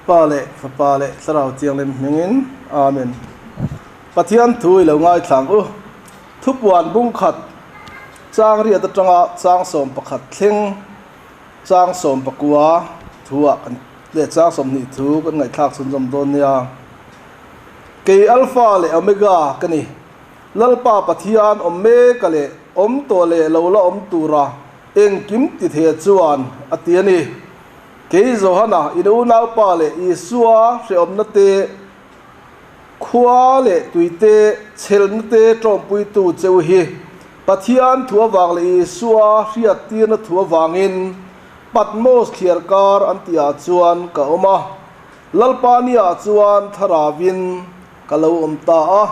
Pa leh Fapa leh Thlarau Thianghlim hmingin, Amen. Pathian thu i lo ngaithlang u. Thupuan bungkhat chang riat atanga chang 11 thleng chang 19 thu ah kan leh chang 20 thu kan ngaihthlak chhunzawm dawn nia. Kei Alpha leh Omega ka ni. Lalpa Pathian awm mek a leh awm tawh leh lo la awm tura engkim ti thei chuan a ti a ni. Kei Johana, in unaupa leh Isua hrehawmna te, khua leh tui te, chhelna te ṭawmpuitu che u hi Pathian thu avang leh Isua hriattirna thu avangin Patmos thliar kar an tihah chuan ka awm a, Lalpa niah chuan thlaravin ka lo awm ta a.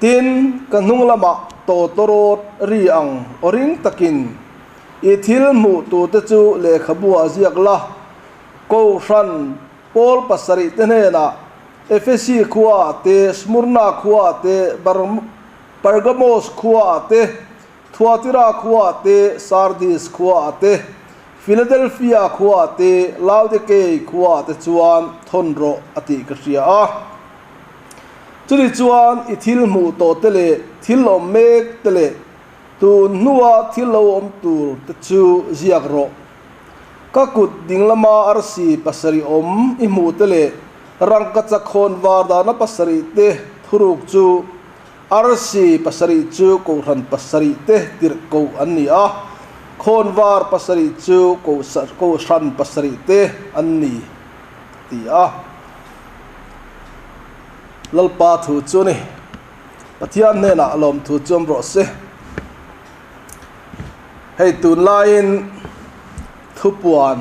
Tin, ka hnung lamah tawtawrawt ri ang aw ring takin, I thil hmuh turte chu lehkhabu ah ziak la, Kohhran pawl pasarih te hnenah Efesi khua ah te, Smurna khua ah te, Pergamos khua ah te, Thuatira khua ah te, Sardis khua ah te, Philadelphia khua ah te, Laodikei khua ah te chuan thawn rawh a tih ka hria a. Chutih chuan i thil hmuh tawh te leh thil awm mek te leh Tun hnua thil lo awm tur te chu ziak rawh. Ka kut ding lama arsi pasarih awm i hmuh te leh rangkachak khawn var dahna pasarih te thuruk chu arsi pasarih chu kohhran pasarih te tirh koh an ni a, khawn var pasarih chu kohhran pasarih te an ni, ti a. Lalpa thu chu a ni. Pathian hnenah lawmthu chuam rawh se. Hei tunlaiin thupuan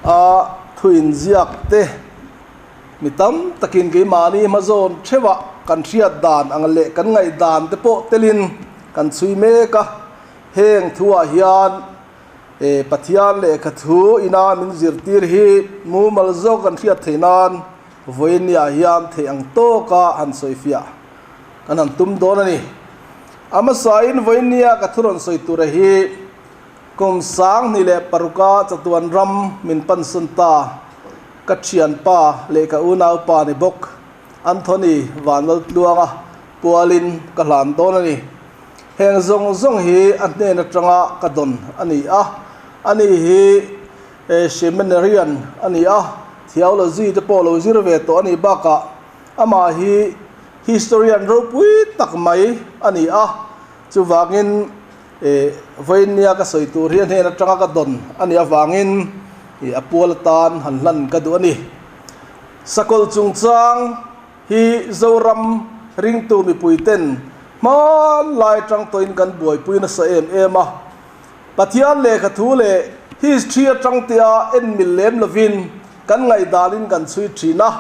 a thu inziak te mi tam takin keimahni hmazawn theuhah kan hriat dan ang leh kan ngaihdan te pawh telin kan chhui mek a. Heng thuah hian Pathian lehkha thu ina min zirtir hi mumal zawk kan hriat theih nan Vawinia hian theih ang tawka han sawifiah kan han tum dawn a ni. A hmasain Vawinia ka thu rawn sawi tura hi kum 2006a chatuan ram min pansawn ta ka thianpa leh ka unaupa ni bawk Anthony Vanlaltluanga pualin ka hlan dawn a ni. Heng zawng zawng hi a hnen atanga ka dawn a ni a, ani hi Seminarian a ni a, Theology te pawh lo zir ve tawh a nih bakah amah hi historian ropui tak mai a ni a, chuvangin vawinia ka sawi tur hi a hnen atanga ka dawn a nih avangin a pual atan han hlan ka duh a ni. Sakawlh chungchang hi Zoram ringtu mipui ten hmanlai atang tawhin kan buaipui nasa em em a, Pathian lehkha thu leh history atang tia en mil lem lovin kan ngaihdanin kan chhui thin a.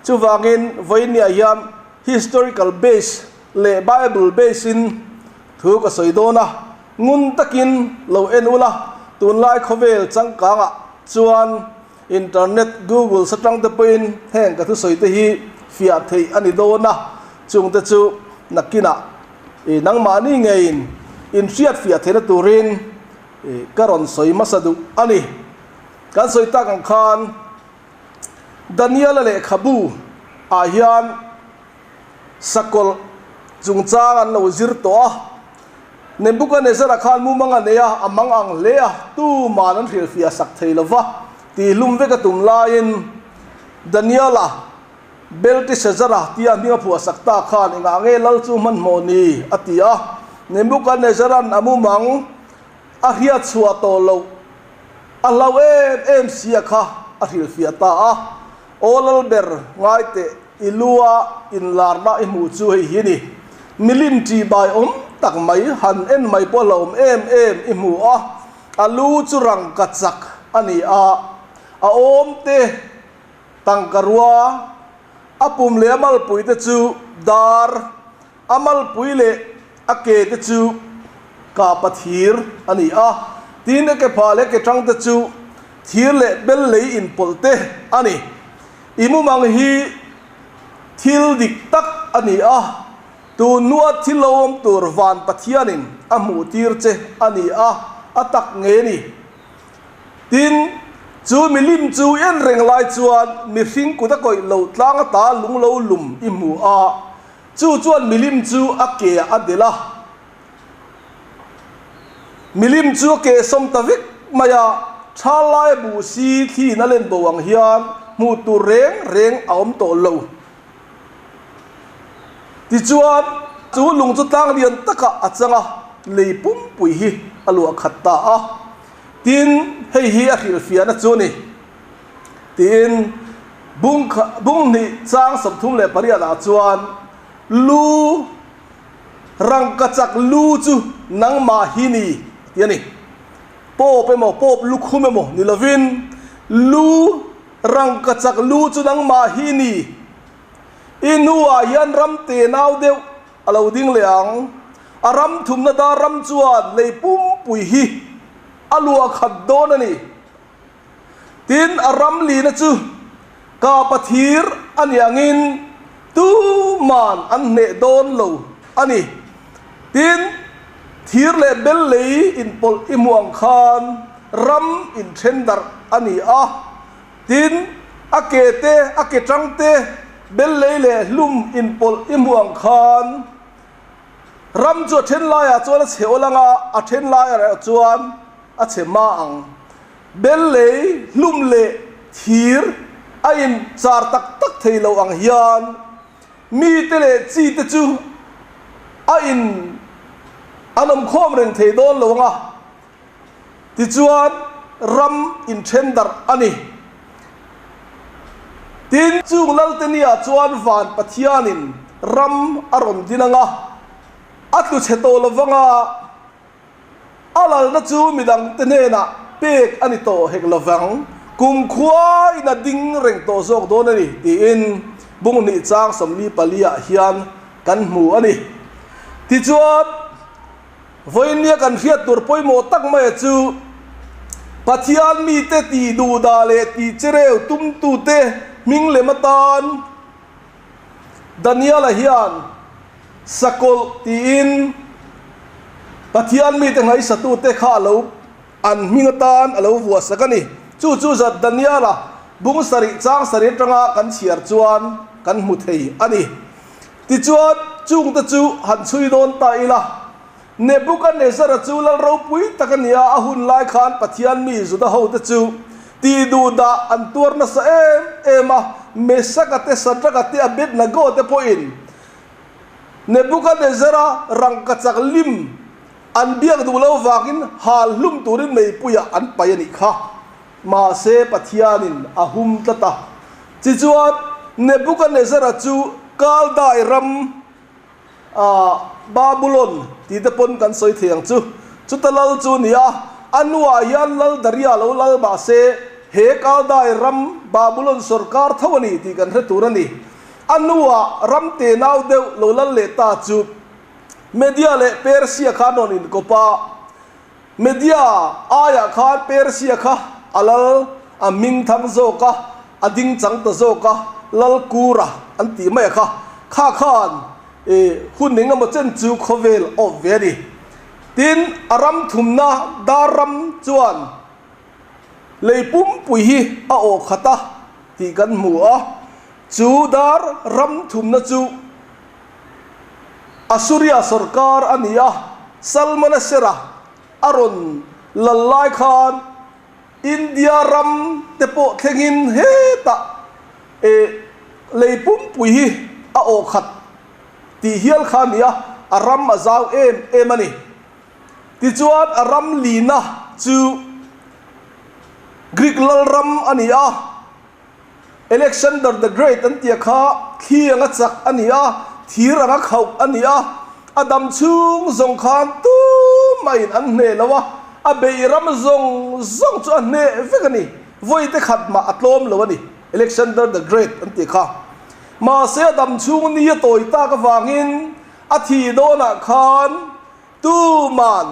Chuvangin vawinia hian historical base leh Bible base in thu ka sawi dawn a, ngun takin lo en ula, tunlai khawvel changkangah chuan internet, google atang te pawhin heng ka thusawi te hi fiah theih a ni dawn a, chungte chu nakinah Nangmahni ngeiin inhriatfiah theihna turin ka rawn sawi hmasa duh a ni. Kan sawi tak ang khan Daniela lehkhabu ah hian sakawlh chungchang an lo zir tawh a. Nebuchadnezzar-a khan mumang a nei a, a mang ang hle a, tuman an hrilhfiah sak thei lo va, tihlum vek a tum laiin Daniela Belteshazzar-a tia hming a phuahsak ta khan engah nge lal chu hmanhmawh ni? a ti a. Nebuchadnezzar-a'n a mumang a hriat chhuah tawh loh a hlau em em sia kha a hrilhfiah ta a. Aw Lalber, ngai teh, i lua inlarna i hmuh chu hei hi ni. Milim ṭih bai awm tak mai, han en mai pawh hlauhawm em em i hmu a, a lu chu rangkachak a ni a, a awm te Tangka rua, a pum leh a malpui te chu dar, a malpui leh a ke te chu kapa thir a ni a, tin a ke phah leh ke tang te chu thir leh bel lei inpawlh te a ni. I mumang hi thil dik tak a ni a, tun hnua thil lo awm tur van Pathianin a hmuh tir che a ni a, a tak nge ni. Tin. Chu milim chu en reng lai chuan mihring kut a kawih lo tlang ata lung lo lum i hmu a, chu chuan milim chu a ke ah a delh a. Milim chu a ke sawm ta vek mai a, tha lai buh si thliin a len bo ang hian hmuh tur reng reng a awm tawh lo. Tichuan, chu lung chu tlang lian takah a chang a, lei pumpui hi a luah khat ta a. Tin, hei hi a hrilhfiahna chu a ni, tiin bung bung hnih chang 38 ah chuan lu rangkachak lu chu nangmah hi ni tih a ni. Pawp emaw, pawp lukhum emaw ni lovin lu rangkachak lu chu nangmah hi ni. I hnuah hian ram te nau deuh a lo ding leh ang. A ram thumna dar ram chuan lei pumpui hi a luah khat dawn a ni. Tin, a ram lina chu kapa thir a ni angin tuman an hneh dawn lo a ni. Tin, thir leh bel lei inpawlh i hmuh ang khan ram inthen darh a ni a. Tin, a ke te, a ke tang te, bel lei leh hlum inpawlh i hmuh ang khan ram chu a then laiah chuan a chhe awl ang a, a then laiah erawh chuan a chhe hma ang. Bel lei, hlum leh thir a inchar tak tak thei lo ang hian mite leh chite chu a in an awmkhawm reng thei dawn lo ang a. Tichuan, ram inthen darh a ni. Tin, chung Lalte nia chuan van Pathianin ram a rawn din ang a, a tlu chhe tawh lo vang a, a lalna chu midangte hnenah pek a ni tawh hek lo vang, kumkhuain a ding reng tawh zawk dawn a ni, tiin bung hnih chang 44 ah hian kan hmu a ni. Tichuan, Vawinia kan hriat tur pawimawh tak maia chu Pathian mite tih duhdah leh tih chereu tumtute hming lem atan Daniela hian sakawlh tiin Pathian mite ngaihsatute kha a lo an hming atan a lo vuahsak a ni. Chu chu zat Daniela bung sarih chang sarih atanga kan chhiar chuan kan hmu thei a ni. Tichuan, chungte chu han chhui dawn ta ila. Nebuchadnezzar-a chu lal ropui tak a ni a, a hun lai khan Pathian mi Juda hote chu tih duhdah an tuar nasa em em a. Mesaka te, Sadraka te, Abednego te pawhin Nebuchadnezzar-a rangkachak lim an biak duh lo vangin hal hlum turin meipuiah an paih a nih kha. Mahse, Pathianin a hum tlat a. Tichuan, Nebuchadnezzar-a chu Kaldai ram, ah, Babulon tih te pawn kan sawi thei ang chu. Chuta lal chu a ni a, a hnuah hian Lal Daria lo lal mahse, he Kaldai ram Babulon sawrkar tho a ni tih kan hre tur a ni. A hnuah ram tenau deuh lo lal leh ta chu Media leh Persia kha an rawn inkawp a. Media aiah khan Persia kha a lal a hming thang zawk a, a ding chang ta zawk a, lal kura an tih mai a kha. Kha khan i hun eng emaw chen chu khawvel awp ve a ni. Tin, a ram thumna dar ram chuan lei pumpui hi a awh khat a tih kan hmu a, chu dar ram thumna chu Assuria sawrkar a ni a, Salmanesera a rawn lal lai khan India ram te pawh thlengin hetah e lei pumpui hi a awh khat tih hial kha a ni a, a ram a zau em em a ni. Tichuan a ram lina chu Greek lal ram a ni a. Alexander the Great an tia kha thli anga chak a ni a, thir anga khauh a ni a, a dam chhung zawng khan tumah-in an hneh lo a, a beih ram zawng zawng chu a hneh vek a ni, vawi te khat mah a tlawm lo a ni, Alexander the Great an ti kha. Mahse a dam chhung ni a tawi tak avangin a thih dawnah khan tuman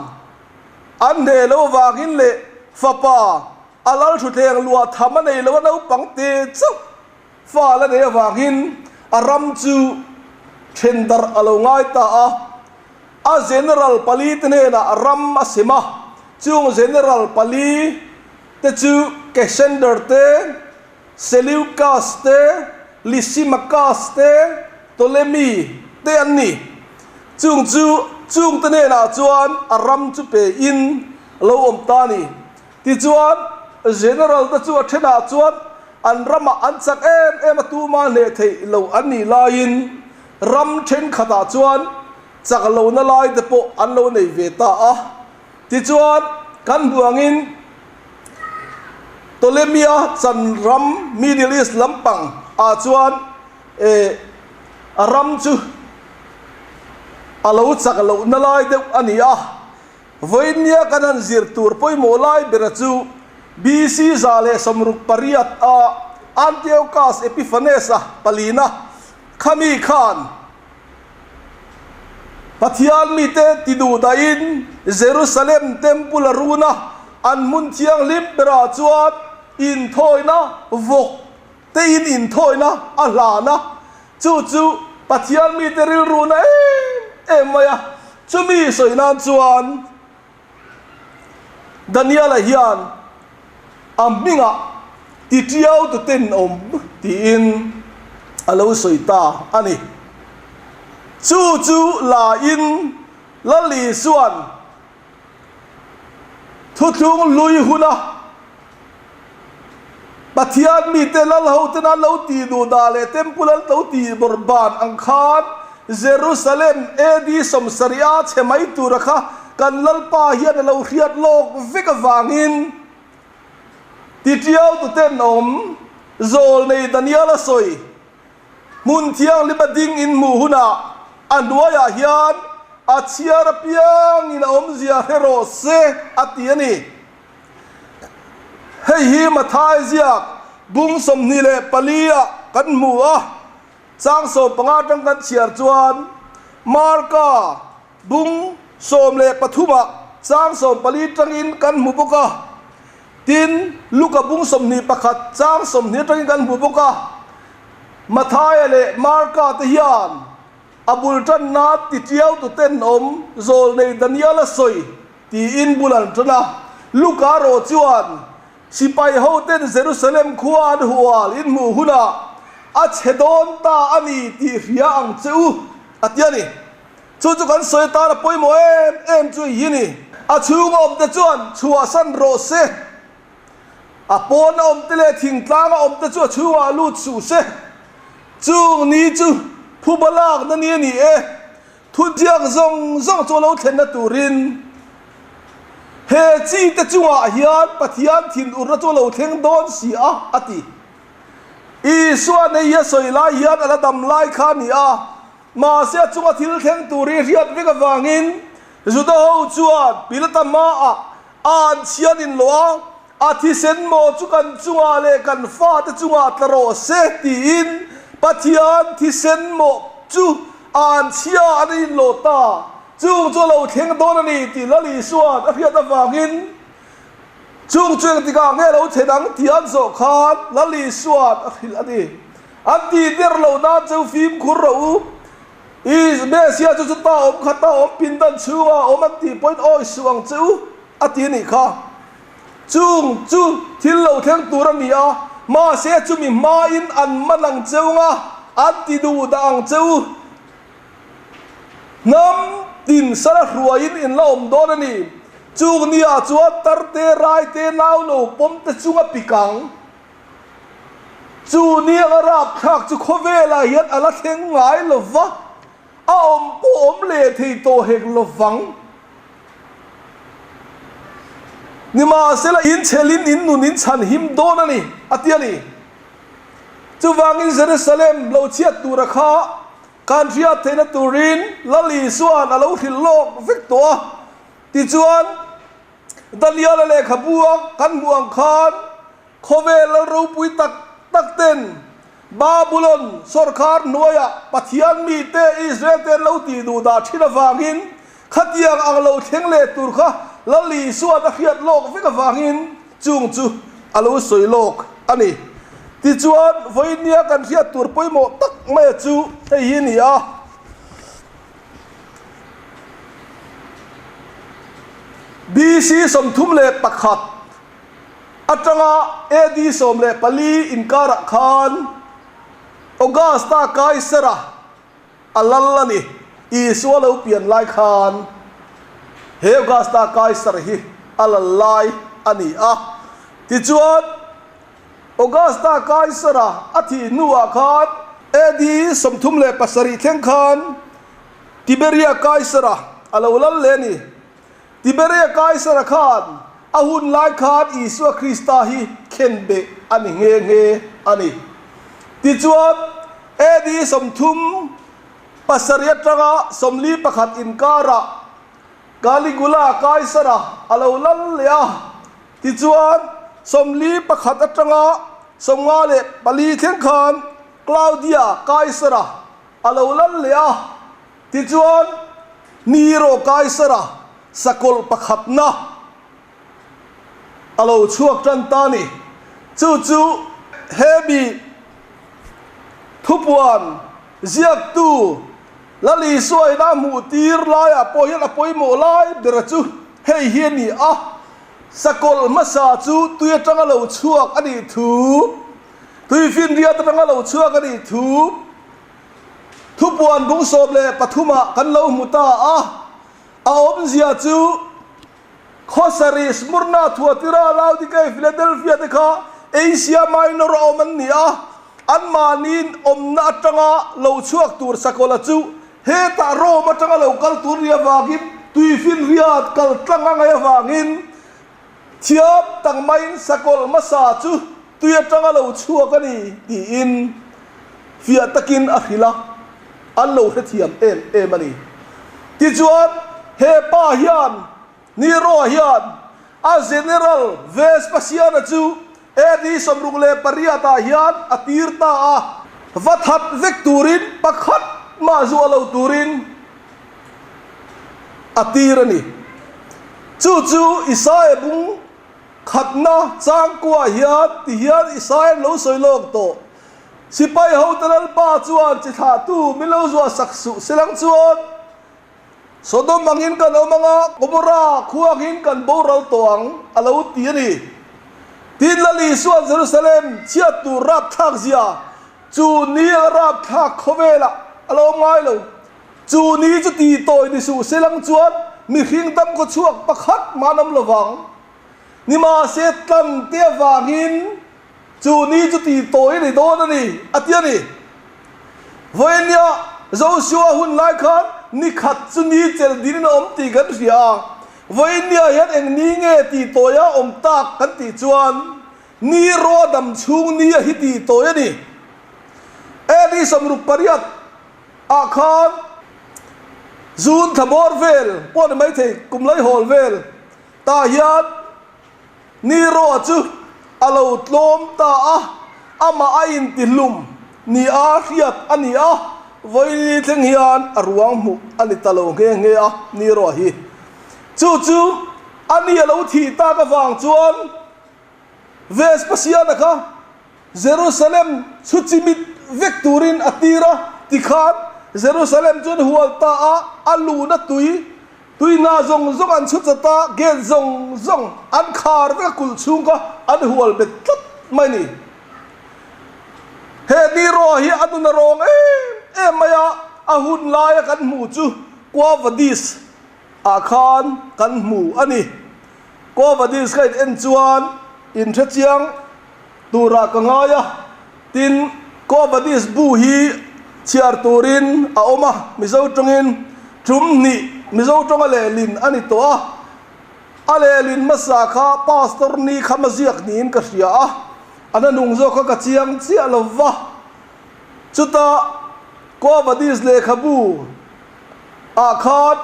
an hneh lo avangin leh fapa A lal thutleng luah tham a nei lo a naupang te chauh fal a nei avangin a ram chu then darh a lo ngai ta a. A general pali te hnenah ram a sem a, chung general pali te chu. Cassander te, Seleucus te, Lysimachus te, Ptolemy te an ni. Chung chu chungte hnenah chuan a ram chu pe in a lo awm ta a ni. Tichuan, General te chu a thenah chuan an ramah an chak em em a, tuma hneh theih lo an nih laiin ram thenkhatah chuan chak lohna lai te pawh an lo nei ve ta a. Tichuan, kan hmuh angin Ptolemia chan ram Middle East lampang ah chuan eh a ram chu a lo chak lohna lai deuh a ni a. Vawinia kan han zir tur pawimawh lai bera chu BC 168 a Antiochus Epiphanes a palina khami khan Pathian mite ti duh dahin Jerusalem Temple a run a, an hmun thianghlim berah chuan inthawina vawk tein inthawina a hlan a, chu chu Pathian mite rilru na em em mai a, chumi sawi nan chuan Daniel-a hian a hmingah ti tiau tu tenawm tiin a lo sawi ta a ni. Chu chu la in Lal Isua'n thuthlung lui huna Pathian mite lal hoten an lo tih duh dah leh temple an lo tih bawrh ban ang khan Jerusalem AD 70 a chhe mai tura kha kan Lalpa hian a lo hriat lawk vek avangin titiau tuten awm zawlnei Daniel a sawi Hmun thianghlim a ding in hmuh hunah a hnuaiah hian a chhiar apiangin a awmzia hre rawh se a ti a ni. Hei hi Mathai ziak bung 24 ah kan hmu a, chang 15 atang kan chhiar chuan Marka bung 13 ah chang 14 tangin kan hmu bawk a, tin Luka bung 21 chang 20 atangin kan hmu bawk a. Mathaia leh Marka te hian a bul tanna titiau tu tenawm zawlnei Daniel a sawi Tiin bul an ṭan a. Luka rawh chuan sipai hoten Jerusalem khua an hual in hmuh hunah a chhe dawn ta a ni tih hria ang che u, a ti a ni. Chu chu kan sawi atan a pawimawh em em chu hi ni. A chhunga awmte chuan chhuahsan rawh se. A pawna awmte leh thingtlanga awmte chu a chhungah lut suh se. Chung ni chu phuba lakna ni a ni e. Thuziak zawng zawng chu a lo thlenna turin he chite chungah hian Pathian thinurna chu a lo thleng dawn si a, a ti. Isua nei a sawi lai hian a la dam lai kha a ni a, mahse a chunga thil thleng tur hi hriat vek avangin Juda ho chuan Pilata hmaah a an chhian in lo a, A thisen maw chu kan chungah leh kan fate chungah tla rawh se tiin Pathian thisen maw chu an chhia an inlawh ta. Chung chu a lo thleng dawn a ni tih Lal Isua'n a hriat avangin chung chu engtikah nge lo thlen ang tih an zawh khan Lal Isua'n a hrilh a ni. An tih der loh nan chu fimkhur rawh u. I Messiah chu chuta awm khata awm pindan chhungah awm an tih pawhin awi suh ang che u a ti a nih kha. Chung chu thil lo thleng tur a ni a, mahse chumi hmain an man ang cheu nga, an ti duh dah ang cheu. Hnam tin sala hruaiin in la awm dawn a ni. Chung niah chuan tarte, raite, nau lo pawm te chunga pik ang. Chu ni anga rapthlak chu khawvelah hian a la thleng ngai lo va, a awm pawh awm leh thei tawh hek lo vang. Nimahsela inchhelin in nun in chhan him dawn a ni, a ti a ni. Chuvangin Jerusalem lo chhiat tura kha kan hriat theihna turin Lal Isua'n a lo hrilh lawk vek tawh a. Tichuan, Daniel-a lehkhabu a kan hmuh ang khan Khawvel lal ropui tak tak ten Babulon sawrkhar hnuaiah Pathian mite Israel te an lo tih duh dah thin avangin khatiang ang lo thleng leh tur kha Lal Isua'n a hriat lawk vek avangin chung chu a lo sawi lawk a ni. Tichuan, vawinia kan hriat tur pawimawh tak maia chu hei hi a ni a. BC 31. Atanga. AD 14 inkarah khan Augusta Kaisara a lal a ni. Isua lo pian lai khan he Augusta Kaisar hi a lal lai a ni a. Tichuan, Augusta Kaisara a thih hnuah khan AD 37 thleng khan Tiberia Kaisara a lo lal leh a ni. Tiberia Kaisara khan a hun lai khan Isua Krista hi khenbeh a ni nghe nghe a ni. Tichuan, AD 37 atanga 41 inkarah Caligula Kaisara a lo lal leh a. Tichuan, 41 atanga 54 thleng khan Claudia Kaisara a lo lal leh a. Tichuan, Nero Kaisara sakawlh pakhatna a lo chhuak tan ta a ni. Chu chu hemi thupuan ziaktu Lal Isua ina hmuh tir laiah pawh hian a pawimawh lai bera chu hei hi a ni a, sakawlh hmasa chu tui atanga lo chhuak a nih thu, tuifinriat atanga lo chhuak a nih thu, Thupuan bung 13 ah kan lo hmu ta a, a awmzia chu Khawsarih, Smyrna, Thuatira, Laodikei, Philadelphia te kha Asia Minor a awm an ni a, anmahniin awmna atanga lo chhuak tur sakawlha chu hetah Rome atanga lo kal tur ni avangin tuifinriat kal tlang a ngaih avangin thiam tak maiin sakawlh hmasa chu tui atanga lo chhuak a ni tiin fiah takin a hrilh a, an lo hrethiam em em a ni. Tichuan, he pa hian, Nero-a hian a General Vespasian-a chu AD 68 ah hian a tir ta a, va that vek turin pakhat mah zuah lo turin a tir a ni. Chu chu Isaia bung Khatna changkuah hian ti hian Israel lo sawi lawk tawh. Sipai hote Lalpa chuan chi thlahtu min lo zuah sak suh selang chuan Sodom angin kan awm anga Gomorrah khua angin kan boral tawh ang a lo ti a ni. Tin Lal Isua'n Jerusalem chhiat tur rapthlak zia chu ni anga rapthlak khawvelah a lo awm ngai lo. Chu ni chu ti tawi ni suh selang chuan mihring dam khaw chhuak pakhat mah an awm lo vang. Nimahse tlan te avangin chu ni chu ti tawi a ni dawn a ni, a ti a ni. Vawinia Joshua hun lai khan ni khat chu ni chelh dinin a awm tih kan hria a, vawinia hian eng ni nge ti tawia awm tak kan tih chuan ni rawh dam chhung ni a hi ti tawi a ni. AD 68. Ah khan June thla bawr vel pawh ni maithei kum laihawl vel tah hian Nero-a chu a lo tlawm ta a, amah a intihlum ni a hriat a ni a, vawiin thleng hian a ruang hmuh a ni ta lo nghe nghe a Nero-a hi. Chu chu a ni a lo thih tak avang chuan Vespasian-a kha Jerusalem chu chimit vek turin a tir a, tikhan Jerusalem chu an hual ta a, a luhna tui, tui hna zawng zawng an chhu chat a, gate zawng zawng an khar vek a, kulh chhung kha an hual bet tlat mai a ni. He Nero hi a nun a rawng em em mai a, a hun laia kan hmuh chu Quo Vadis ah khan kan hmu a ni. Quo Vadis ka in en chuan in hrechiang Turah ka ngai a, tin Quo Vadis bu hi chhiar turin a awm a, Mizo tawngin tum hnih Mizo tawnga lehlin a ni tawh a, a lehlin hmasa kha Pastor ni kha hmaziak niin ka hria a, a hnanung zawk kha ka chiang chiah lo va, chutah Quo Vadis lehkhabu ah khan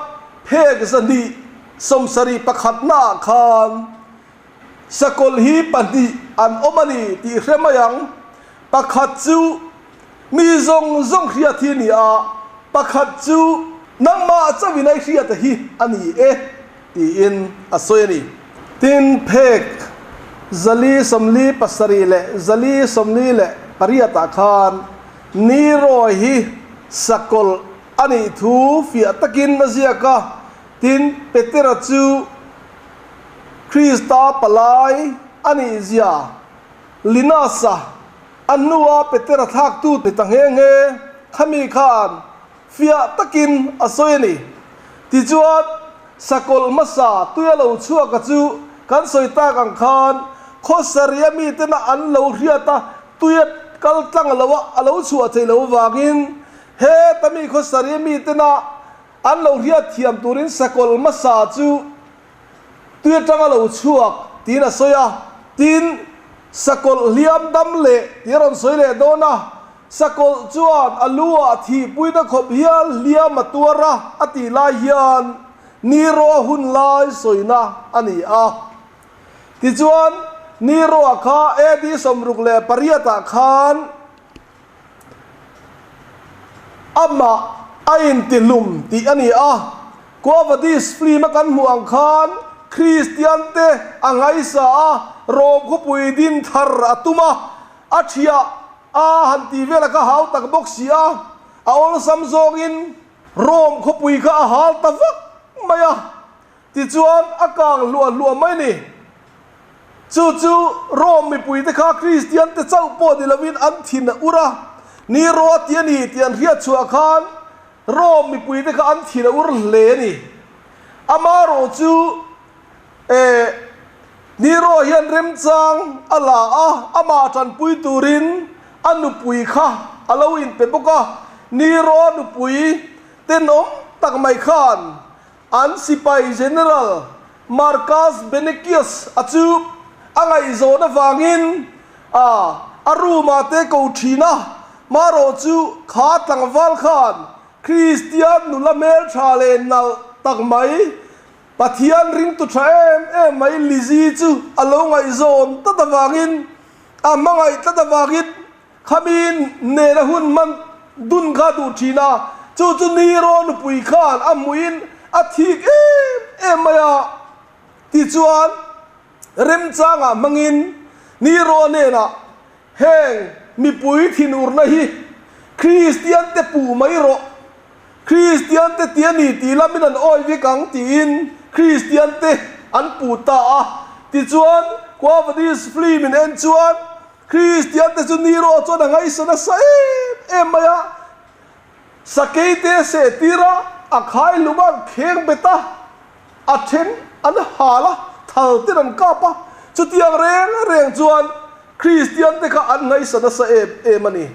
phek 200 71 ah khan Sakawlh hi pahnih an awm a ni tih hre mai ang. Pakhat chu mi zawng zawng hriat hi a ni a, pakhat chu nangmah chauhin a i hriat a hi a ni e tiin a sawi a ni. Tin, phek 447 leh 448 ah khan Nero hi sakawlh a nih thu fiah takin a ziak a, tin, Petera chu Krista palai a nih zia Linus-a a hnua Petera thlaktu ni ta nghe nghe khami khan fiah takin a sawi a ni. Tichuan, sakawlh hmasa tuia lo chhuaka chu kan sawi tak ang khan khawsaria mitena an lo hriat a, tuia kal tlang loa a lo chhuah theih loh avangin heta mi khawsaria mitena an lo hriat thiam turin sakawlh hmasa chu Tui atanga lo chhuak tiin a sawi a, tin, sakawlh hliam dam leh tih a rawn sawi leh dawn a, sakawlh chuan a lu ah thihpuina khawp hial hliam a tuar a a tih lai hian Nero-a hun lai sawina a ni a. Tichuan, Nero-a kha AD 68 ah khan Amah a intihlum tih a ni a, Quo Vadis film a kan hmuh ang khan Kristian te a ngaisa a, Rom khawpui din thar a tum a, a thiah a han tih vel a ka hau tak bawk si a, a awlsam zawngin Rom khawpui kha a hal ta vak mai a. Tichuan, a kang hluah hluah mai ni. Chu chu Rome mipuite kha Kristiante chauh pawh ni lovin an thin a ur a, ni rawh ti a ni tih an hriat chhuah khan Rome mipuite kha an thin a ur hle a ni. Amaherawh chu eh Nero hian remchang a la a, amah tanpui turin a nupui kha a lo inpe bawk a, Nero nupui tenawm tak mai khan An sipai General Marcus Benicius a chu a ngaihzawn avangin a a room ah te ko thin a, marawh chu kha tlangval khan Kristian nula hmeltha leh nalh tak mai, Pathian ringtu tha em em mai Lizzie chu a lo ngaihzawn tlat avangin a hmangaih tlat avangin Khami nena hun hman dun kha duh thin a, chu chu Nero nupui khan a hmuhin a thik em em mai a. Tichuan, remchangah hmangin Nero hnenah, Heng mipui thinurna hi Kristiante puh mai rawh, Kristiante ti a ni tih lamin an awi vek ang tiin Kristiante an puh ta a. Tichuan, Quo Vadis film in en chuan Kristiante chu Nero chuan a ngaihsa nasa em em mai a, sakei te a seh tir a, a khai hlum a, an kheng bet a, a then an hal a, thal ten an kap a, chutiang reng reng chuan Kristiante kha an ngaihsa nasa em em a ni.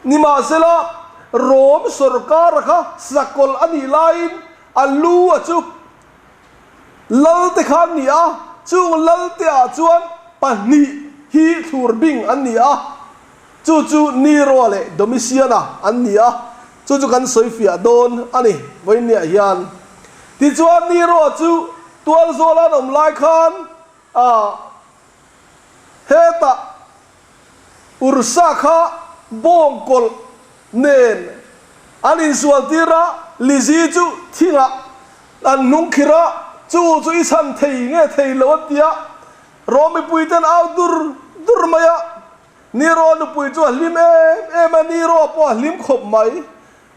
Nimahsela, Rom sawrkara kha sakawlh a nih laiin a lu a chu Lalte kha an ni a, chung lalte ah chuan pahnih hi thlur bing an ni a, chu chu Nero-a leh Domitian-a an ni a, chu chu kan sawi fiah dawn a ni vawiinniah hian. Tichuan Nero-a chu tualzawla an awm lai khan a hetah Ursa kha bawngkawlh nen an insual tir a, Lizzie chu thingah an hnung khirh a, chu chu i chhan thei nge thei lo an ti a, Rom mipuiten au dur dur mai a, Nero nupui chu a hlim em em a, Nero pawh a hlim khawp mai,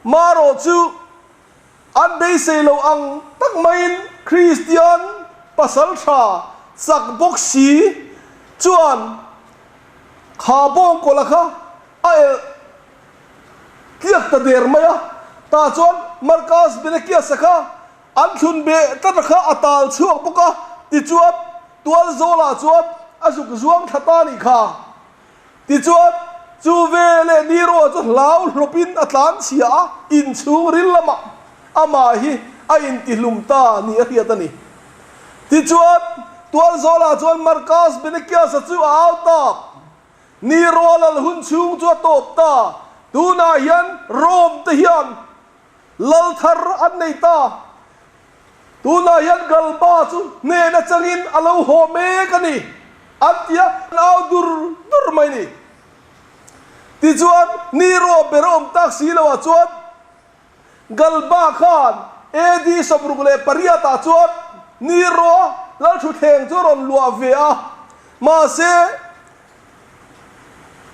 Maro chu An beisei lo ang tak maiin Kristian pasal tha chak bawk si chuan kha bawngkawla kha a elh tliak ta der mai a. Tah chuan Marcus Benekiasa kha an thlun beh tlat a kha a tal chhuak bawk a, tichuan tualzawlah chuan a zuk zuang thla ta nih kha. Tichuan, chu veleh Nero chu hlau hlawpin a tlan chhia a, inchhung ril lamah amah hi a intihlum ta ni a hriat a ni. Tichuan, tualzawlah chuan Marcus Benekias-a chu a au tak. Nero a lal hun chhung chu a tawp ta. Tunah hian Rome te hian lal thar an nei ta. Tunah hian Galba chu hnen atangin a lo haw mek a ni, an ti a, an au dur dur mai ni. Tichuan, Nero ber a awm tak si loah chuan Galba khan AD 68 ah chuan Nero-a lalthutthleng chu a rawn luah ve a, mahse,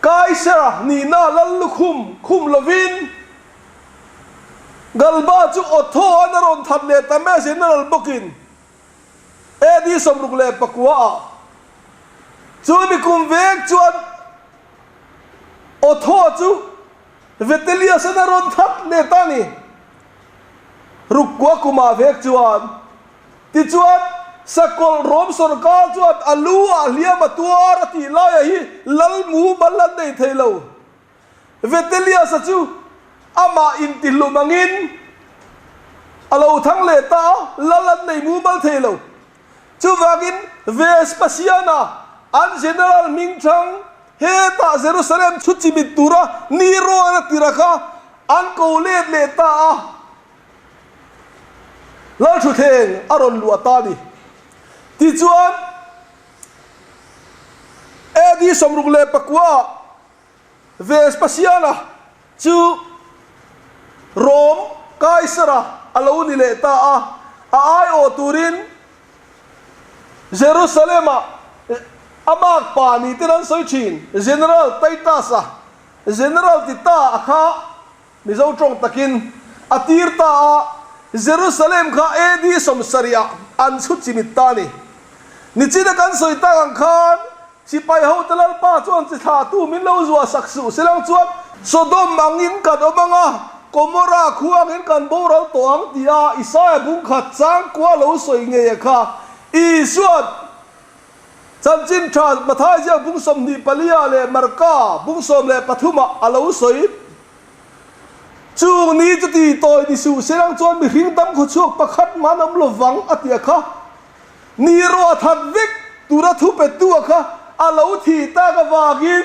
Kaisera nihna lal lukhum khum lovin Galba chu Otho-an a rawn that leh ta mai a, general bawkin AD 69 ah. Chu mi kum vek chuan. Otho chu Vitellius-an a rawn that leh ta a ni. Rukkua kumah vek chuan. Tichuan, Sakawlh Rom sawrkar chuan a lu ah hliam a tuar a tih laia hi lal mumal an nei thei lo. Vitellius-a chu amah intihlum angin a lo thang leh ta a, lal an nei mumal thei lo. Chuvangin Vespasian-a an general hming chang hetah Jerusalem chhu chimit tura Nero-an a tirh a kha an ko let leh ta a, Lalthutthleng a rawn luah ta a ni. Tichuan, AD 69 ah Vespasian-a chu Rom Kaisara a lo ni leh ta a, a aiawh turin Jerusalem-ah a makpa ni ten an sawi thin. General Titus-a, General Tita-a kha Mizo tawng takin a tir ta a, Jerusalem kha AD 70 ah an chhu chimit ta a ni. Nichina kan sawi tak ang khan Sipai hote Lalpa chuan chi thlahtu min lo zuah sak suh silang chuan Sodom angin kan awm ang a, Gomorrah khu angin kan boral tawh ang tia Isaia bungkhat changkua lo sawi ngei a kha. Isua'n Chanchin Tha Mathai ziak bung 24 ah leh Marka bung 13 ah a lo sawi. Chung ni chu ti tawi ni suh silang chuan mihring dam khawchhuak pakhat mah an awm lovang a ti a kha. Ni ruah that vek tura thu pettu a kha a lo thih tak avangin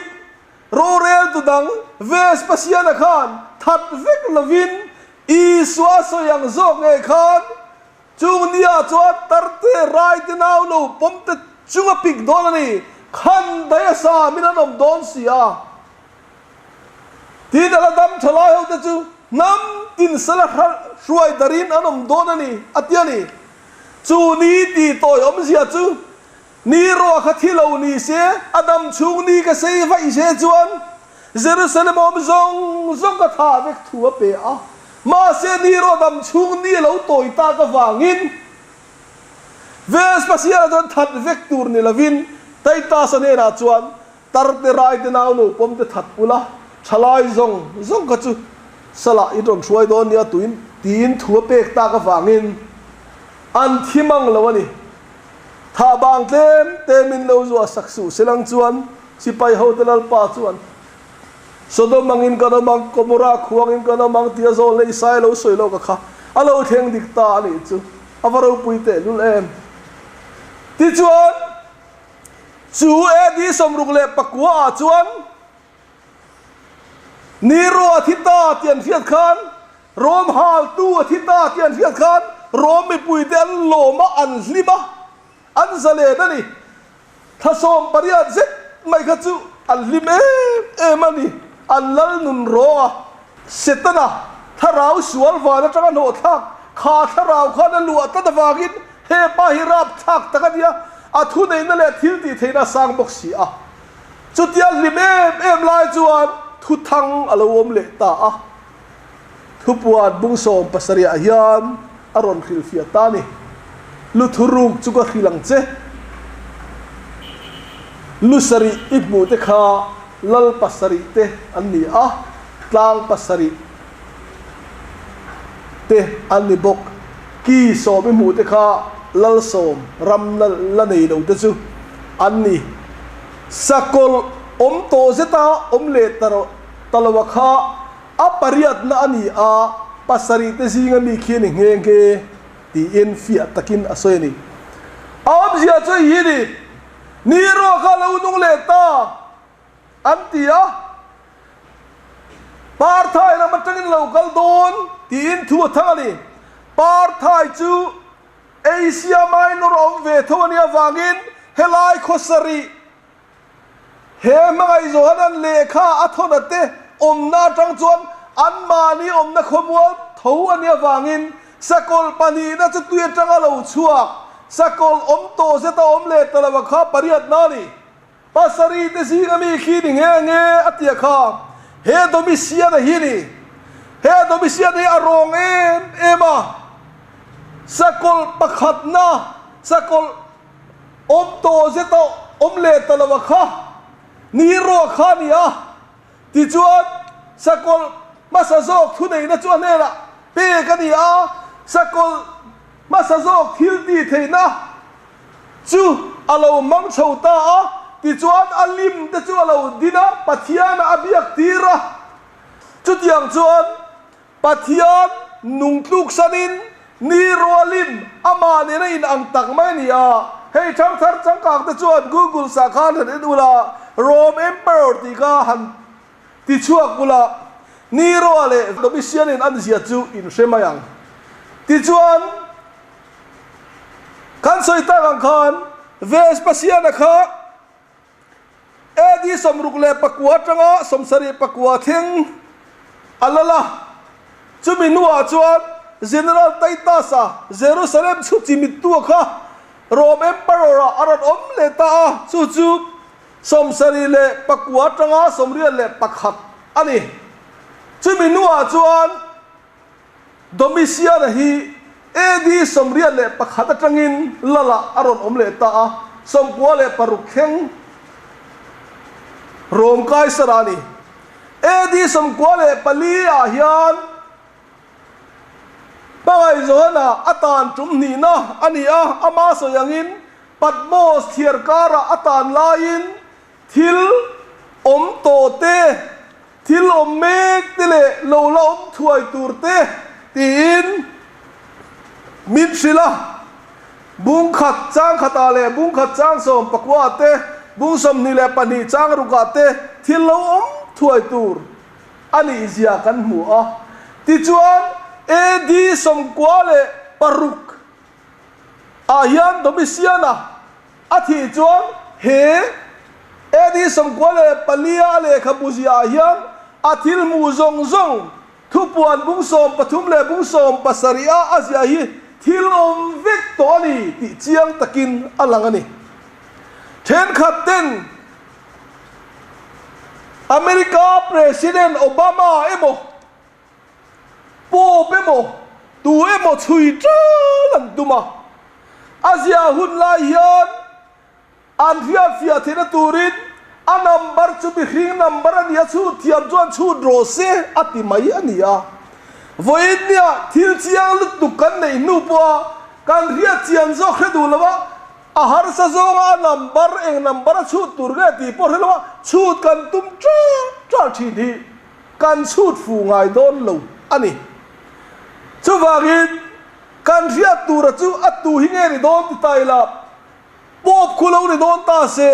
roreltu dang Vespasian-a khan that vek lovin Isua sawi ang zawk ngei khan chung nia chuan tarte raite nau lo pawmte chunga pik dawn a ni, khan daih a sa min an awm dawn si a. Tin, a la dam tha lai hote chu hnam tin sala hruai darin an awm dawn a ni, a ti a ni. Chu ni tih tawi awmzia chu ni ruah kha thi lo ni se, a dam chhung ni ka sei vaih se chuan Jerusalem awm zawng zawng ka thah vek thu a pe a. Mahse ni ruah dam chhung ni a lo tawi tak avangin Vespasian-a chuan that vek tur ni lovin Titus-a hnenah chuan Tarte raite nau no pawm te that ula, thalai zawng zawng kha chu salah in rawn hruai dawn nia tuin tiin thu a pek tak avangin an thi mang lo a ni. Thah bang tlem te min lo zuah sak suh selang chuan sipai hote lalpa chuan Sodom angin kan awm ang, Gomorrah khu angin kan awm ang tia zawl leh Isaiah lo sawi lawk a kha a lo thleng dik ta a nih chu a va ropui tehlul em. Tichuan. Chu AD 69 ah chuan Nero a thi ta tih an hriat khan, Rom haltu a thi ta tih an hriat khan Rom mipuite an lawm a, an hlim a, an zalen a ni. Thla 18 zet mai kha chu an hlim em em a ni. An lal nun rawng a, Setana thlarau sual van atanga hnawhthlak kha thlarau khan a luah tlat avangin He pa hi rapthlak tak a nia, a thuneihna leh thil tih theihna a sang bawk si a. Chutia hlim em em lai chuan thuthang a lo awm leh ta a. Thupuan bung 70 ah hian a rawn hrilhfiah ta a ni. Lu thuruk chu ka hrilh ang che. Lu sarih i hmuh te kha lal pasarih te an ni a, tlang pasarih. Te an ni bawk. Ki sawm i hmuh te kha Lalsawm ram la nei lo te chu an ni. Sakawlh awm tawh zeta awm leh ta ta lo a kha a pariatna a ni a, pasarih te zinga mi khi a ni nghe nghe tiin fiah takin a sawi a ni. A awmzia chu hei hi ni, Ni erawh kha lo nung leh ta an ti a. Parthai ram atangin lo kal dawn tiin thu a thang a ni. Parthai chu Asia Minor a awm ve tho a nih avangin helai khawsarih he hmangaih Johanan lehkha a thawn a te awmna atang chuan anmahni awmna khawmual tho a nih avangin sakawlh pahnihna chu tui atanga lo chhuak sakawlh awm tawh zeta awm leh ta lo a kha pariatna a ni. Pasarih te zinga mi khi ni nge nge a tia kha he Domitian-a hi ni. He Domitian hi a rawng em em a, sakawlh pakhatna sakawlh awm tawh zeta awm leh ta lo a kha ni ruah kha a ni a. Tichuan, sakawlh hmasa zawk thuneihna chu a hnenah pek a ni a, sakawlh hmasa zawk thil tih theihna chu a lo hmang chho ta a, tichuan a lim te chu a lo din a, Pathiana a biak tir a. Chutiang chuan Pathian nung tluk sanin ni rualim amah nena in ang tak mai a ni a. Hei thangthar changkang te chuan Google sah khan han en ula, Rome Emperor tih kha han ti chhuak ula, Nero leh Domitian in an zia chu in hre mai ang. Tichuan, kan sawi tak ang khan Vespasian-a kha AD 69 atanga 74 thleng a lal a. Chumi hnuah chuan General Titus-a Jerusalem chhu chimittu kha Rome Emperor-ah a rawn awm leh ta a, chu chu 79 atanga 81 a ni. Chumi hnuah chuan Domitian-a hi AD 81 atangin Lal-ah a rawn awm leh ta a, 96 thleng Rom Kaisara a ni. AD 94 ah hian Hmangaih Johana a tan tum hnihna a ni a, ama sawi angin Patmos thiar karah a tan laiin thil awm tawh te, Thil awm mek te leh lo la awm thuai tur te tiin min hrilh a, bung khat chang khatah leh bung khat chang sawm pakua te, bung 22 chang rukah te thil lo awm thuai tur a nih zia kan hmu a. Tichuan, AD 96 ah hian Domitian-a A thih chuan he AD 94 a lehkhabu ziah ah hian a thil hmuh zawng zawng thupuan bung 13 leh bung 17 a a ziah hi thil awm vek tawh a ni tih chiang takin a lang a ni. Thenkhat ten America President Obama emaw Pope emaw, tu emaw chhui ṭal an tum a, a ziah hun lai hian an hriatfiah theihna turin a number chu mihring number a nia chhut thiam chuan chhut rawh se a ti mai a ni a. Vawiin nia thil chiang lutuk kan neih hnu pawha kan hriat chian zawk hre duh lo a, a harsa zawnga a number eng number a chhut tur nge tih pawh hre lo a, chhut kan tum ṭal ṭal ṭhin hi. Kan chhut fu ngai dawn lo a ni. Chuvangin, kan hriat tura chu a tu hi nge ni dawn ti ta ila, Pope khu lo ni dawn ta se,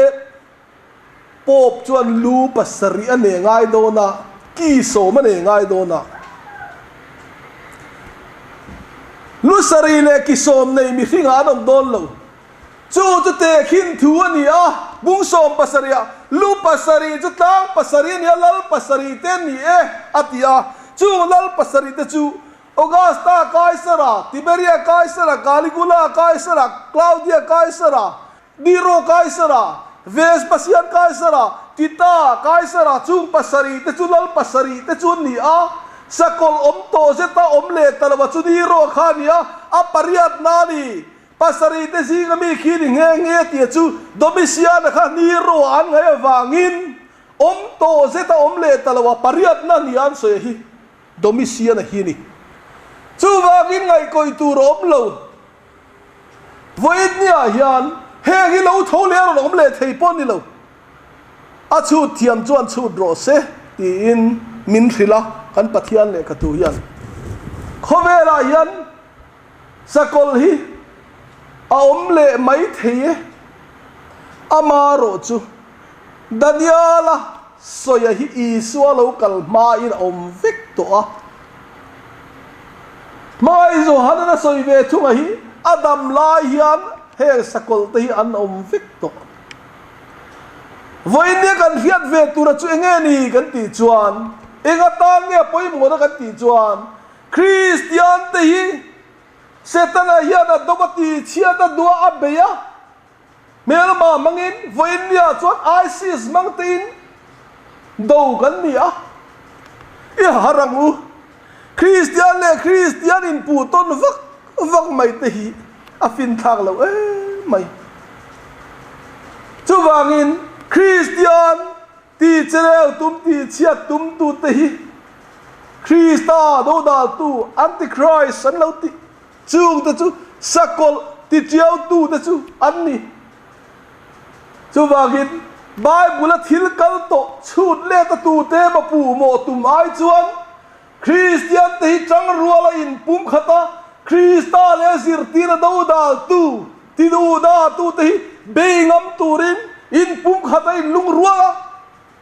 Pope chuan lu pasarih a nei ngai dawn a, ki sawm a nei ngai dawn a. Lu sarih leh ki sawm nei mihringah an awm dawn lo. Chu chu tehkhin thu a ni a, bung 17 ah lu pasarih chu tlang pasarih a ni a, lal pasarih te an ni e a ti a. Chung lal pasarih te chu Augusta Kaisara, Tiberia Kaisara, Caligula Kaisara, Claudia Kaisara, Nero Kaisara, Vespasian Kaisara, Tita Kaisara chung pasarih te chu lal pasarih te chu an ni a. Sakawlh awm tawh zeta awm leh ta lo a chu Nero kha a ni a, a pariatna a ni. Pasarih te zinga mi khi ni nghe nghe tia chu Domitian-a kha ni ruah an ngaih avangin awm tawh zeta awm leh ta lo a, pariatna nia an sawi hi Domitian-a hi a ni. Chuvangin ngaihkawih tur a awm lo. Vawiin niah hian heng hi lo tho leh a rawn awm leh thei pawh a ni lo. A chhut thiam chuan chhut rawh se tiin min hrilh a, kan Pathian lehkhatu hian khawvelah hian Sakawlh hi a awm leh mai thei e. Amarawh chu Daniela sawia hi Isua lo kal hmain a awm vek tawh a. Hmai Johanan a sawi ve thunga hi a dam lai hian heng sakawlh te hi an awm vek tawh. Vawiin kan hriat ve tura chu enge ni kan tih chuan, eng atan nge pawimawhna kan tih chuan, Kristiante hi Setana hian a dawm a ti chhiat a duah a bei a, hmelma hmangin vawiinnia chuan ISIS hmang tein do kan ni a, i har ang u. Kristian leh Kristian inpuh tawn vak vak mai te hi a finthlak lo em mai. Chuvangin Kristian. Ti chereu tum tih chhiat tum tute hi Krista dodaltu, Antichrist, an lo tih chungte chu sakawlh ti tiautute chu an ni. Chuvangin, Bible-a thil kal tawh chhut let a tute emaw puh mawh tum ai chuan Kristiante hi tangruala inpumkhat a, Krista leh a zirtirna dodaltu, tiduhdatute hi bei ngam turin inpumkhat a inlungrual a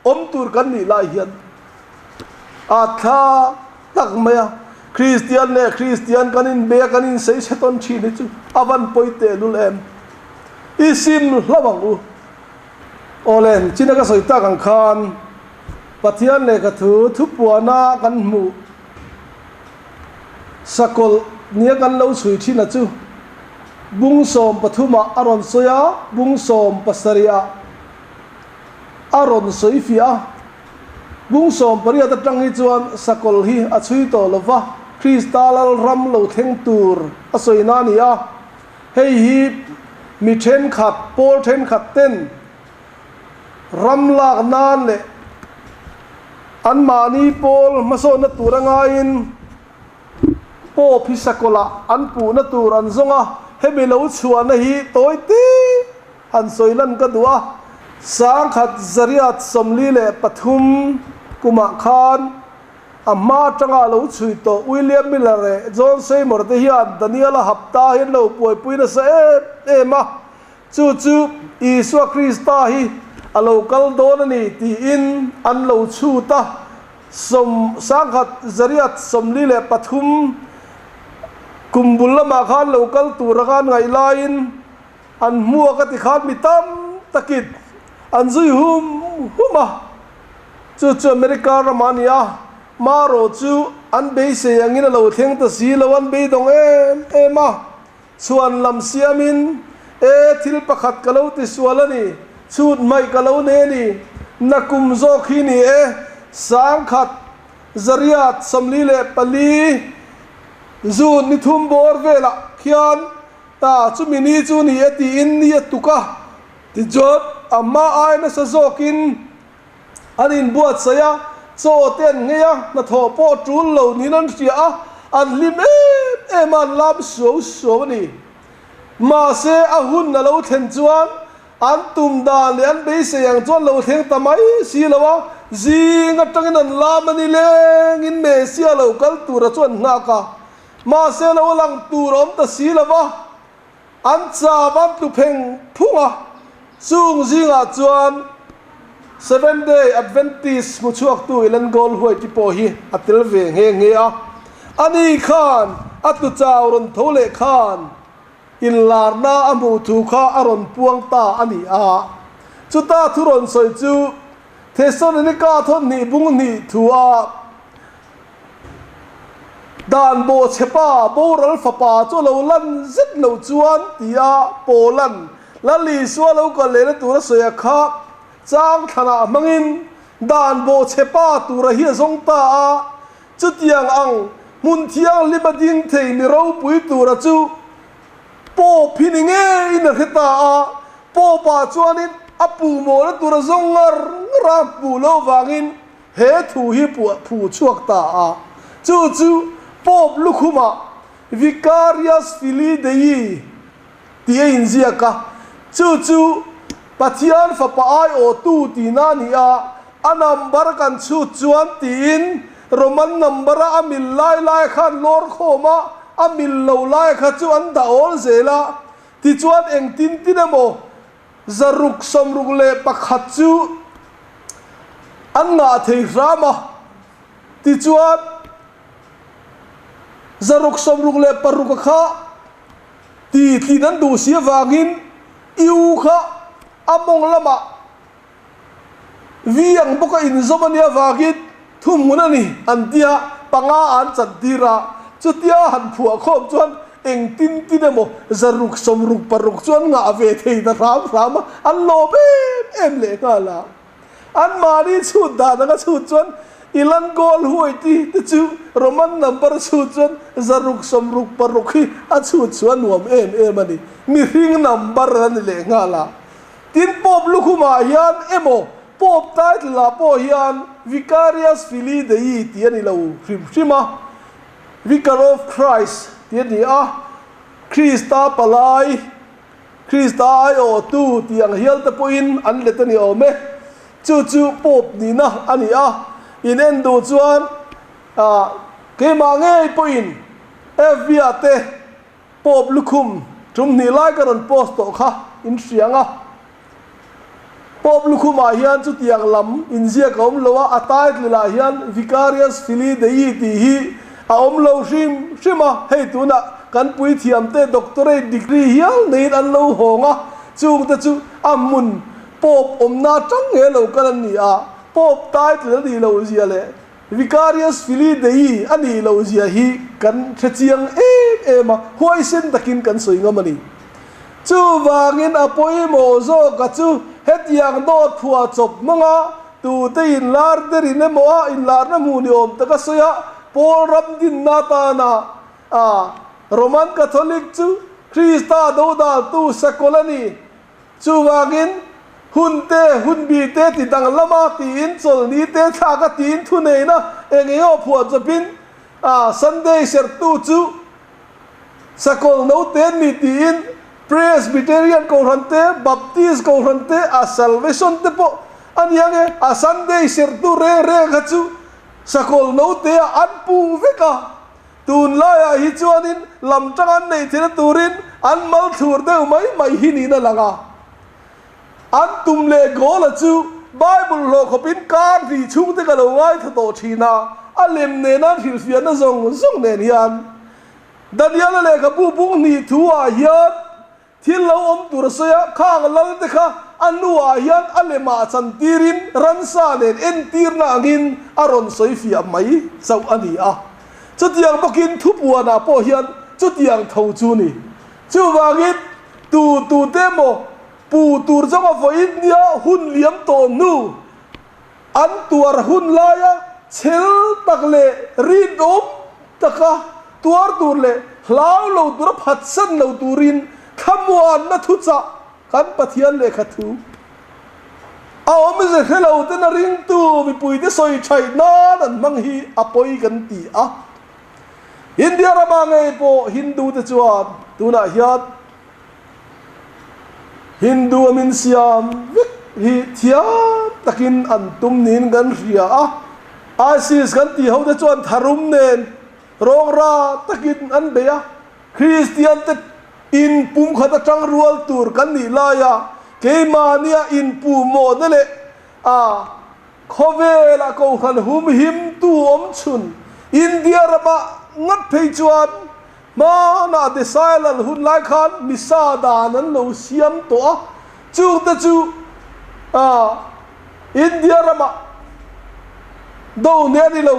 awm tur kan nih lai hian a thla tak mai a. Kristian leh Kristian kan inbei a, kan insei chhe tawn thin hi chu a van pawi tehlul em? I sim hlauh ang u. Awle, china ka sawi tak ang khan Pathian lehkha thu thupuana kan hmuh sakawlh nia kan lo chhui thin a chu bung 13 ah a rawn sawi a, bung 17 ah a rawn sawi fiah a. Bung 18 atang hi chuan sakawlh hi a chhui tawh lo va, Krista Lalram lo thleng tur a sawina a ni a. Hei hi mi thenkhat, pawl thenkhat ten ram lak nan leh anmahni pawl hmasawnna tur a ngaiin Pope hi sakawlh an puhna tur an zawng a, hemi lo chhuahna hi tawi te han sawi lan ka duh a. 1943 kumah khan a hma atanga lo chhui tawh William Miller leh John Seymour te hian Daniel-a hapta hi an lo buaipui nasa em em a. Chu chu Isua Krista hi a lo kal dawn a ni tiin an lo chhut a, 1943 kum bul lamah khan lo kal tur anga an ngaih laiin an hmuak a ti khan mi tam takin an zui hum hum a, chu chu America ramah a ni a, marawh chu an beisei angin a lo thleng ta si lo, an beidawng em em a. Chhuan lam siamin, E, thil pakhat ka lo ti sual a ni, chhut hmaih ka lo nei a ni, na kum zawk hi ni e, 1944 June ni thum bawr velah khian ta chumi ni chu ni e tiin ni a tuk a, tichuan a hma ai nasa zawkin an inbuatsaih a, chaw te an nghei a, hnathawh pawh tul lo niin an hria a, an hlim em em a, an lam suau suau a ni. Mahse, a hun a lo thlen chuan an tum dan leh an beisei ang chuan lo thleng ta mai si lo a, zing atangin an lam a ni lengin Messiah lo kal tura chu an nghak a, mahse lo lang tur a awm ta si lo va. An cham an tlu pheng phung a, chung zingah chuan Seventh Day Adventist hmu chhuaktu Ellen Gold White-i pawh hi a tel ve nghe nghe a. Ani khan a tlu chau rawn tho leh khan inlarna a hmuh thu kha a rawn puang ta a ni a. Chuta thu rawn sawi chu Thesalonika thawn hnih bung hnih thu a Dan bawhchhepa boral fapa chu a lo lan zet lo chuan tia Paula'n Lal Isua lo kal lehna tura sawi a kha chang thlanah hmangin dan bawhchhepa tura hi a zawng ta a, chutiang ang hmun thianghlim a ding thei mi ropui tura chu Pope hi ni ngeiin a hre ta a, Pope-ah chuanin a puhmawhna tura zawng ngar ngar a hmuh loh vangin He thu hi puah phu chhuak ta a, chu chu Pope lukhumah Vicarius Filii Dei tih a inziak a, chu chu Pathian Fapa aiawhtu tihna a ni a, a number kan chhut chuan tiin Roman number-a a mil lai lai khan lawr khawm a, a mil lo lai kha chu an dah awl zel a, tichuan engtin tin emaw 661 chu an ngah thei hram a, tichuan 666 a kha ti tlin an duh si avangin U kha a mawng lamah V ang bawka inzawm a nih avangin thuhmun a ni an tia panga an chantir a, chutia han phuah khawm chuan engtin tin emaw 666 chu an ngah ve thei ta hram hram a, an lawm em em leh nghal a. Anmahni chhut dan anga chhut chuan Ilan Gold Huaiti te chu Roman number chhut chuan 666 hi a chhut chu a nuam em em a ni, mihring number a ni leh nghal a. Tin, Pope lukhumah hian emaw Pope title ah pawh hian Vicarius Filii Dei tih a ni lo hrim hrim a, Vicar of Christ tih a ni a, Krista palai, Krista aiawhtu tih ang hial te pawhin an let a ni awm e. Chu chu Pope nihna a ni a, in en duh chuan keimah ngei pawhin FB ah te Pope lukhum tum hnih lai ka rawn post tawh kha in hria ang a. Pope lukhumah hian chutiang lam inziak a awm lo a, a title ah hian Vicarius Filii Dei tih hi a awm lo hrim hrim a, hei tunah kan puithiamte doctorate degree hial neiin an lo hawng a, chungte chu a hmun Pope awmna atang nge lo kal an ni a, Pope title a nih loh zia leh Vicarius Filii Dei a nih loh zia hi kan hre chiang em em a, huaisen takin kan sawi ngam a ni. Chuvangin a pawimawh zawka chu hetiang dawt phuah chawp hmanga tute inlar derin emaw a inlarna hmuh ni awm taka sawi a, Paul ram dinna atana a Roman Catholic chu Krista dodaltu sakawlh a ni. Chuvangin, hun te, hun bi te ti danglama tiin chawlhni te thlak a tiin thuneihna eng eng emaw phuah chawpin a Sunday serhtu chu sakawlh no te an ni tiin Presbyterian Kohhran te, Baptist Kohhran te, a Salvation te pawh a ni ang e, a Sunday serhtu reng reng kha chu sakawlh no te ah an puh vek a. Tunlaiah hi chuanin lam tang an neih theihna turin an mal thlur deuh mai mai hi niin a lang a. An tum leh goal-a chu Bible hlawh khawpin kar hnih chhungte ka lo ngaithla tawh thin a, a lem nena an hrilhfiahna zawng zawng nen hian Daniel-a lehkhabu bung hnih thu-ah hian Thil lo awm tur a sawi a, khang lal te kha a nuah hian a lemah chantirin ransa nen entirna angin a rawn sawi fiah mai chauh a ni a. Chutiang bawkin thupuanah pawh hian chutiang tho chu ni. Chuvangin tu tute emaw pu tur zawnga vawiin nia hun liam tawh hnu an tuar hun laia chhel tak leh rinawm taka tuar tur leh hlau lo tura phatsan lo turin thlamuanna thuchah kan Pathian lehkha thu a awm ze hre lo ten a ringtu mipuite sawi thaih nan an hmang hi a pawi kan ti a. India rama ngei pawh Hindu te chuan tunah hian Hindu a min siam vek hi thiam takin an tum niin kan hria a, ISIS kan tih ho te chuan tharum nen rawngra takin an bei a, Kristian te inpum khat atang rual tur kan nih laia keimahnia inpuhmawhna leh a khawvela kohhran humhimtu awmchhun India rama ngat phei chuan Hmanah Desai lal hun lai khan misa dan an lo siam tawh a, chungte chu India ramah do hneh a ni lo.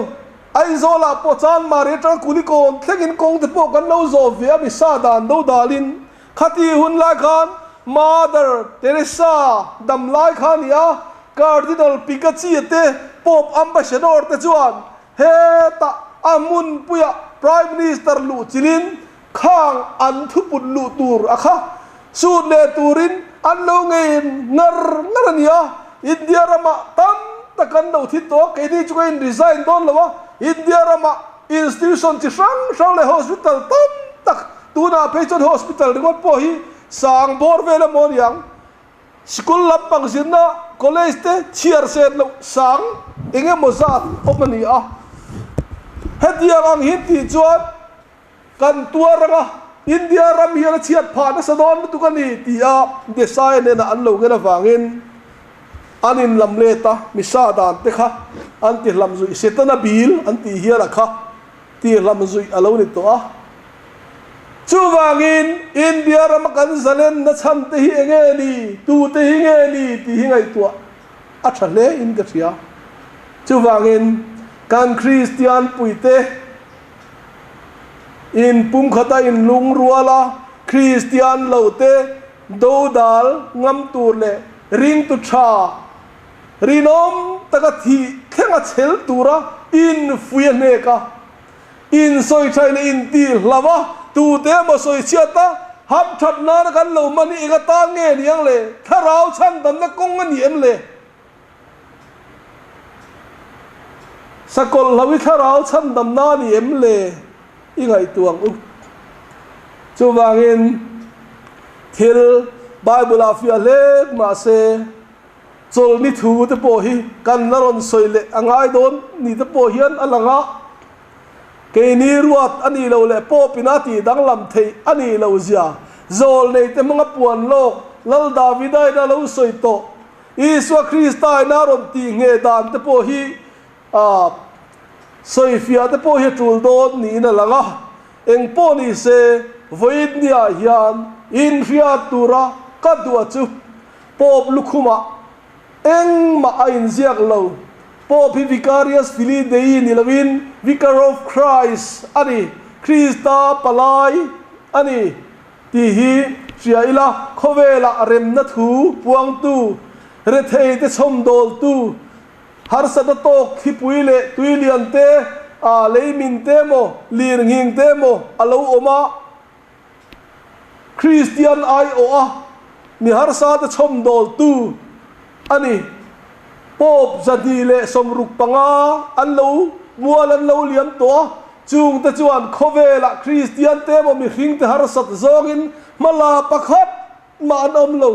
Aizawlah pawh Chanmari atanga Kulikawn thlengin kawng te pawh kan lo zawh ve a misa dan do dalin. Khati hun lai khan Mother Teresa dam lai kha a ni a, Cardinal Pigachi te Pope Ambassador te chuan Hetah a hmunpuiah Prime Minister luh chilin khang an thuput luh tur a kha sut leh turin an lo ngei ngar ngar a ni a, India ramah tam tak an lo thi tawh a, keini chu ka in resign dawn lo a, India ramah institution chi hrang hrang leh hospital tam tak tunah phei chuan hospital ringawt pawh hi sang bawr vel emaw a ni ang. Sikul lampang zirna college te chhiar set loh sang eng emaw zat awm a ni a. Hetiang ang hi tih chuan kan tuar anga India ram hian a chhiat phah nasa dawn lutuk a ni ti a Desai nena an lo ngen avangin an inlam let a, misa dan te kha an ti hlam zuih Setana bil an tih hian a kha ti hlam zuih a lo ni tawh a. Chuvangin, India rama kan zalenna chhan te hi enge ni, tute hi nge ni tih hi ngaihtuah a tha hle in ka hria. Chuvangin, kan Kristian puite in pumkhata inlungrual a, Kristian lote dodal ngam tur leh ringtu tha rinawm taka thih thlenga chhel tura infuih a hnek a. Insawi thaih leh intih hlauh a, tute emaw sawi chhiat a, ham that nana kan lo hman hi eng atan nge ni ang le? Thlarau chhandamna kawng a ni em le? Sakawlh hlo i thlarau chhandamna a ni em le? I ngaihtuah ang u. Chuvangin thil Bible ah fiah hlek mahse chawlhni thu te pawh hi kan la rawn sawi leh a ngai dawn ni te pawh hian a lang a. Keini ruat a nih loh leh pawpin a tih danglam theih a nih loh zia zawlnei te hmanga puan lawk Lal Davida in a lo sawi tawh Isua Krista in a rawn tih ngheh dan te pawh hi a sawifiah te pawh hi a tul dawn niin a lang a. Eng pawh ni se vawiin-niah hian inhriat tura ka duh a chu Pope lukhumah Engmah a inziak lo. Pope hi Vicarius Filii Dei ni loin Vicar of Christ a ni, Krista palai a ni tih hi hria ila, khawvelah remna thu puangtu, retheite chhawmdawltu, harsatna tawk thipui leh tuilian te, leimin te emaw, lirnghing te emaw a lo awm a. Kristian aiawha mi harsate chhawmdawltu a ni. Pope 265 an lo mual an lo liam tawh a, chungte chuan khawvelah Kristiante emaw mihringte harsat zawngin hmala pakhat mah an awm lo.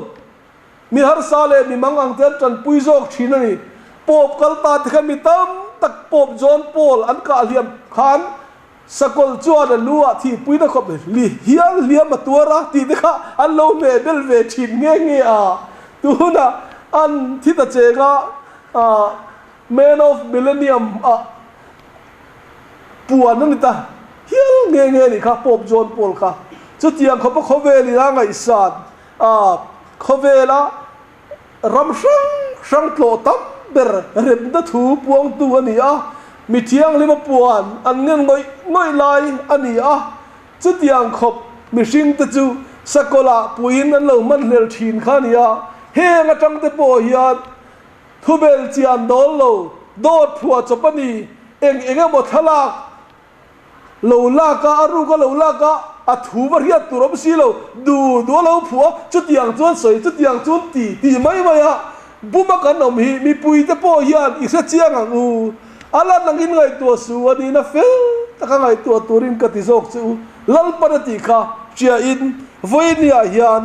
Mi harsa leh mi mang ang te an tanpui zawk thin a ni. Pope kal ta te kha mi tam tak Pope John Paul an kah hliam khan Sakawlh chuan a lu ah thihpui na khawp li hial hliam a tuar a tih te kha an lo hmeh bel ve thin nghe nghe a. Tunah an thi ta cheng a, Man of Millennium ah puan a ni ta hial nghe nghe nih kha Pope John Paul kha. Chutiang khawpa khawvel in a ngaihsan a, khawvela Ram hrang hrang tlawh tam ber remna thu puangtu a ni a, mi thianghlima puan an ngen ngawih ngawih lai a ni a. Chutiang khawp mihringte chu sakawlah puiin an lo hmanhlel thin kha a ni a, heng atangte pawh hian thubel chian dawl lo, dawt phuah chawp a ni, eng eng emaw thlalak Lo lak a, a ruk a lo lak a, a thu va hriat tur awm si lo, du du a lo phuh a, chutiang chuan sawi, chutiang chuan ti ti mai mai a, buma kan awm hi mipuite pawh hian i hre chiang ang u, a lan angin ngaihtuah su a nihna fel taka ngaihtuah turin ka ti zawk che u, Lalpan a tih kha hriain vawiiniah hian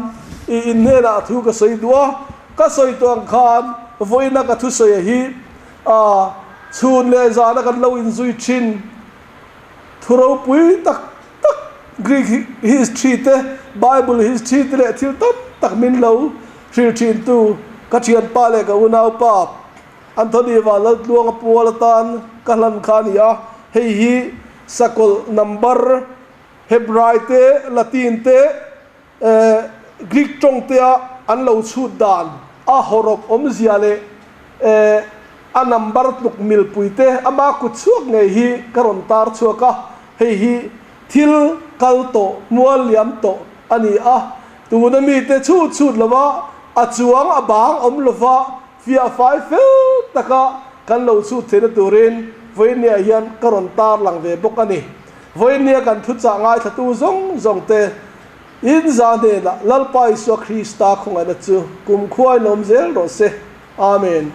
i inhnenah a thu ka sawi duh a, ka sawi tawh ang khan vawiina ka thusawi hi A, chhun leh zana kan lo inzui thin. Thu ropui tak tak Greek history te, Bible history te leh thil tam tak min lo hrilh thin tu ka thianpa leh ka unaupa Anthony Vanlaltluanga pual atan ka hlan kha a ni a. Hei hi sakawlh number Hebrai te, Latin te, Greek tawng tea an lo chhut dan a hawrawp awmzia leh a number tluk milpui te ama kut chhuak ngei hi ka rawn tar chhuak a, hei hi thil kal tawh, mual liam tawh a ni a, tuna mite chhut chhut lova a chuang a bang awm lova fiah fai fel taka kan lo chhut theihna turin vawinia hian ka rawn tar lang ve bawk a ni. Vawinia kan thuchah ngaithlatu zawng zawng te In za hnenah Lalpa Isua Krista khawngaihna chu kumkhua in awm zel rawh se. Amen.